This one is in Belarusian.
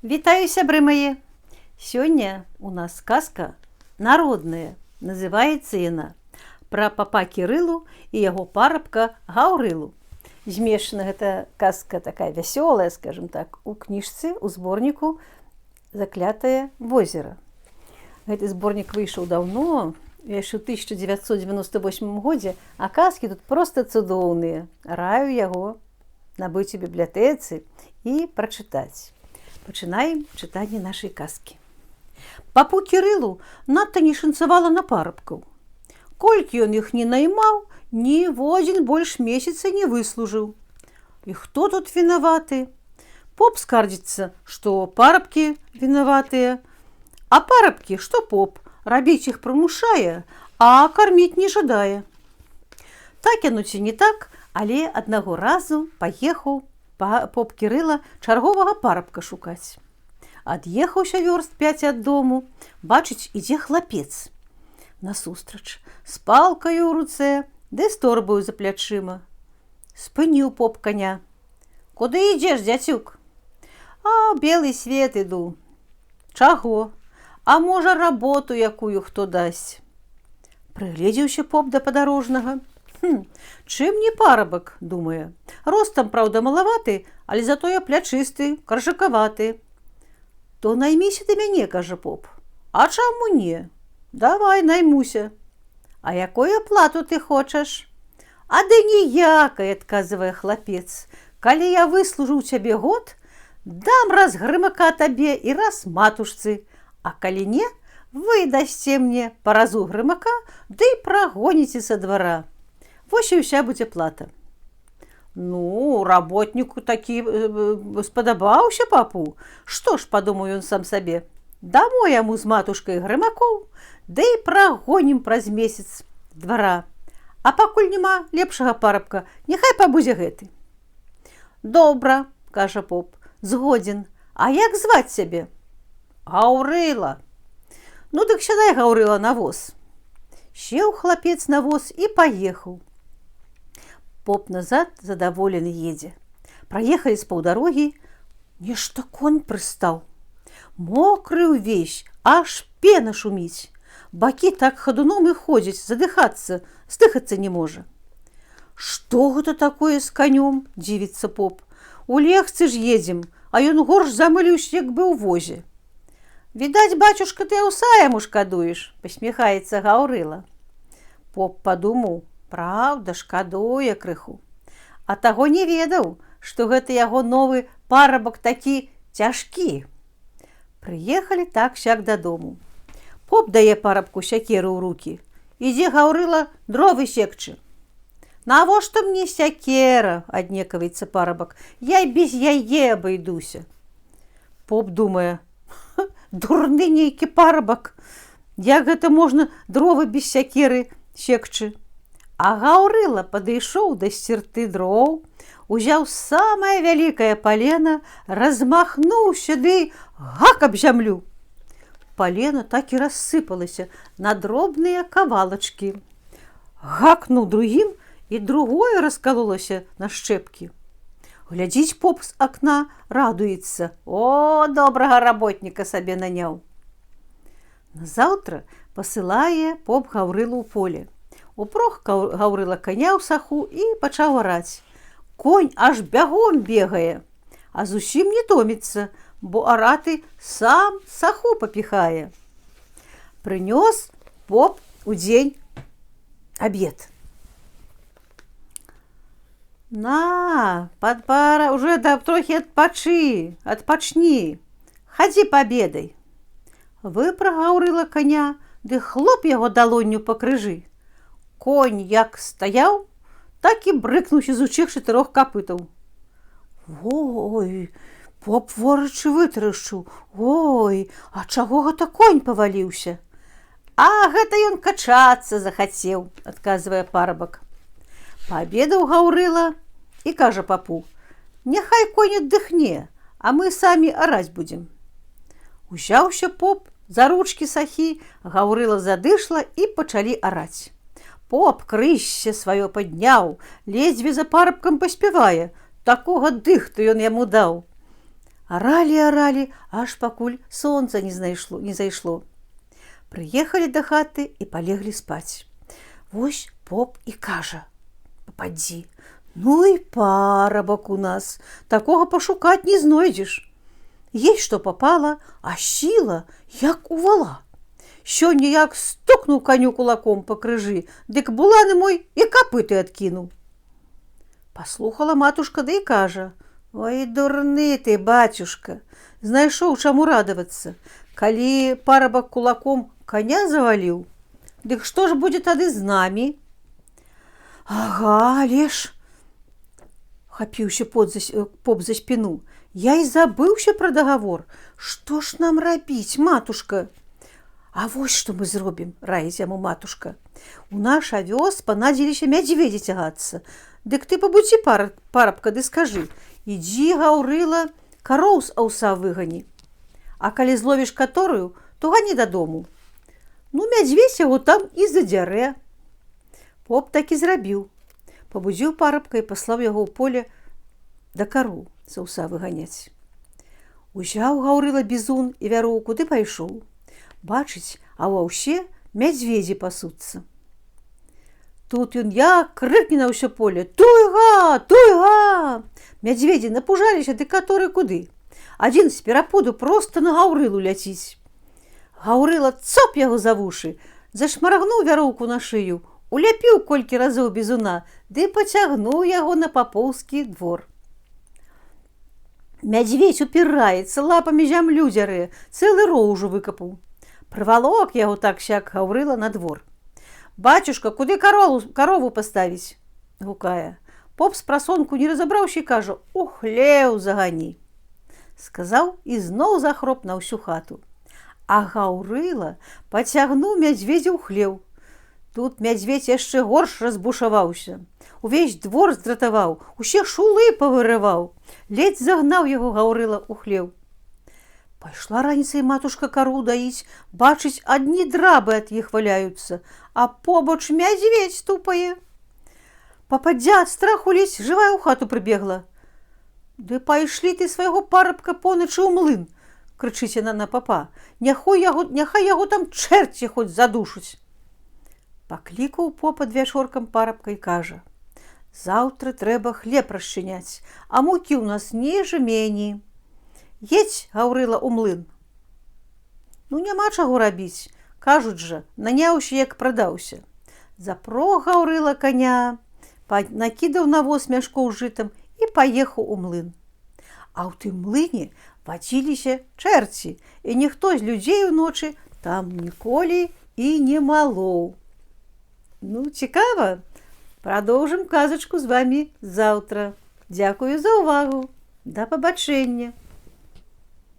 Вітаю, сябры мае! Сёння у нас казка народная. Называецца яна «Пра папа Кірылу і яго парабка Гаўрылу». Змешчана гэта казка, такая вясёлая, скажем так, у кніжцы, у зборніку «Заклятае возера». Гэты зборнік выйшаў даўно, яшчэ ў 1998 годзе, а казкі тут проста цудоўныя. Раю яго набыць у бібліятэцы і прачытаць. Пачынаем чытанне нашай казкі. Папу Кірылу надта не шанцавала на парабкаў. Колькі ён іх не наймаў, ніводзін больш месяца не выслужыў. І хто тут вінаваты? Поп скардзіцца, што парабкі вінаватыя, а парабкі, што поп рабіць іх прымушае, а карміць не жадае. Так яно ці не так, але аднаго разу паехаў поп Кірыла чарговага парабка шукаць. Ад'ехаўся вёрст пяць ад дому, бачыць, ідзе хлапец насустрач з палкаю ў руцэ ды з торбаю за плячыма. Спыніў поп каня. «Куды ідзеш, дзяцюк?» «А ў белы свет іду». «Чаго?» «А можа, работу якую хто дасць». Прыгледзеўся поп да падарожнага. «Хм, чым не парабак, — думае. — Ростам, праўда, малаваты, але затое плячысты, каржакаваты». «То найміся да мяне, — кажа поп. — «А чаму не? Давай наймуся». «А якую плату ты хочаш?» «А ды ніякай, — адказвае хлапец. — Калі я выслужу ў цябе год, дам раз грымака табе і раз матушцы, а калі не, вы дасце мне па разу грымака ды і прагоніце са двара. Вось і ўся будзе плата». Ну, работніку такі спадабаўся папу. Што ж, падумаў ён сам сабе, дамо яму з матушкай грымакоў, ды і прагонім праз месяц двара. А пакуль няма лепшага парабка, няхай пабудзе гэты. «Добра, — кажа поп, — згодзен. А як зваць цябе?» «Гаўрыла». «Ну дык сядай, Гаўрыла, на воз». Сеў хлапец на воз і паехаў. Поп назад задаволены едзе. Праехалі з паўдарогі, нешта конь прыстаў. Мокры ўвесь, аж пена шуміць. Бакі так хадуном і ходзяць, задыхацца, здыхацца не можа. «Што гэта такое з канём? — дзівіцца поп. — У легцы ж едзем, а ён горш замыліўся, як бы ў возе». «Відаць, бацюшка, ты аўса яму шкадуеш, — пасміхаецца Гаўрыла. Поп падумаў: праўда, шкадуе крыху. А таго не ведаў, што гэта яго новы парабак такі цяжкі. Прыехалі так сяк дадому. Поп дае парабку сякеру ў рукі. «Ідзі, Гаўрыла, дровы секчы». «Навошта мне сякера? — аднекаваецца парабак. — Я і без яе абыйдуся». Поп думае: «Дурны нейкі парабак. Як гэта можна дровы без сякеры секчы?» А Гаўрыла падышоў да сцерты дроў, узяў самае вялікае палена, размахнуўся ды гак аб зямлю. Палена так і рассыпалася на дробныя кавалачкі. Гакнуў другім, і другое раскалолася на шчэпкі. Глядзіць поп з акна, радуецца: «О, добрага работніка сабе наняў». Назаўтра пасылае поп Гаўрылу ў поле. Упрог Гаўрыла каня ў саху і пачаў араць. Конь аж бягом бегае, а зусім не томіцца, бо араты сам саху папіхае. Прынёс поп у дзень абед. «На, падпара уже да трохі адпачы, адпачні, хадзі паабедай». Выпраг Гаўрыла каня, ды хлоп яго далонню па крыжы. Конь як стаяў, так і брыкнуўся з усіх чатырох капытаў. Ой, поп вочы вытарашчыў. «Ой, а чаго гэта конь паваліўся?» «А гэта ён качацца захацеў, — адказвае парабак. Паабедаў Гаўрыла і кажа папу: «Няхай конь аддыхне, а мы самі араць будзем». Узяўся поп за ручкі сахі, Гаўрыла за дышла, і пачалі араць. Поп крышся сваё падняў, ледзьве за парабкам паспявае, такога дыхту ён яму даў. Аралі, аралі, аж пакуль сонца не знайшло, не зайшло. Прыехалі да хаты і палеглі спаць. Вось поп і кажа: «Пападдзі, ну і парабак у нас, такога пашукаць не знойдзеш. Есть што папала, а сіла, як у вала. Сёння як стукнуў каню кулаком па крыжы, дык буланы мой і капыты адкінуў». Паслухала матушка ды і кажа: «Ой, дурны ты, бацюшка, знайшоў чаму радавацца. Калі парабак кулаком коня заваліў, дык што ж будзе тады з намі?» «Ага, але ж, — хапіўся поп за спіну, — я і забыўся пра дагавор. Што ж нам рабіць, матушка?» «А вось што мы зробім, — раіць яму матушка. — У наш авёс панадзіліся мядзведзі цягацца. Дык ты пабудзі парабка ды скажы: ідзі, Гаўрыла, кароў з аўса выгані. А калі зловіш каторую, то гані дадому. Ну, мядзведзь яго там і задзярэ». Поп так і зрабіў. Пабудзіў парабка і паслаў яго ў поле да кароў з аўса выганяць. Узяў Гаўрыла бізун і вяроўку ды пайшоў. Бачыць, а ў аўсе мядзведзі пасуцца. Тут ён як крыкне на ўсё поле: «Туйга, туйга!» Мядзведзі напужаліся, ды каторы куды. Адзін з перапуду проста на Гаўрылу ляціць. Гаўрыла цоп яго за вушы, зашмаргнуў вяроўку на шыю, уляпіў колькі разоў бізуна, ды пацягнуў яго на папоўскі двор. Мядзведзь упіраецца, лапамі зямлю дзярэ, цэлы роў ужо выкапаў. Прывалок яго так сяк Гаўрыла на двор. «Бацюшка, куды карову паставіць?» — гукае. Поп з прасонку не разабраўся і кажа: «У хлеў загані». Сказаў і зноў захроп на ўсю хату. А Гаўрыла пацягнуў мядзведзя ў хлеў. Тут мядзведзь яшчэ горш разбушаваўся. Увесь двор здратаваў, усе шулы павырываў. Ледзь загнаў яго Гаўрыла ў хлеў. Пайшла раніцай матушка кароў даіць, бачыць, адні драбы ад іх валяюцца, а побач мядзведзь тупае. Пападдзя ад страху ледзь жывая ў хату прыбегла. «Ды пайшлі ты свайго парабка поначы ў млын, — крычыць яна на папа. — Няхай яго там чэрці хоць задушаць». Паклікаў поп пад вячоркам парабка і кажа: «Заўтра трэба хлеб расчыняць, а мукі ў нас ні жмені. Едзь, Гаўрыла, у млын». Ну, няма чаго рабіць, кажуць жа, наняўся, як прадаўся. Запрог Гаўрыла каня, накідаў на воз мяшкоў з жытам і паехаў у млын. А ў тым млыне вадзіліся чэрці, і ніхто з людзей уночы там ніколі і не малоў. Ну, цікава, прадоўжым казачку з вамі заўтра. Дзякую за ўвагу. Да пабачэння.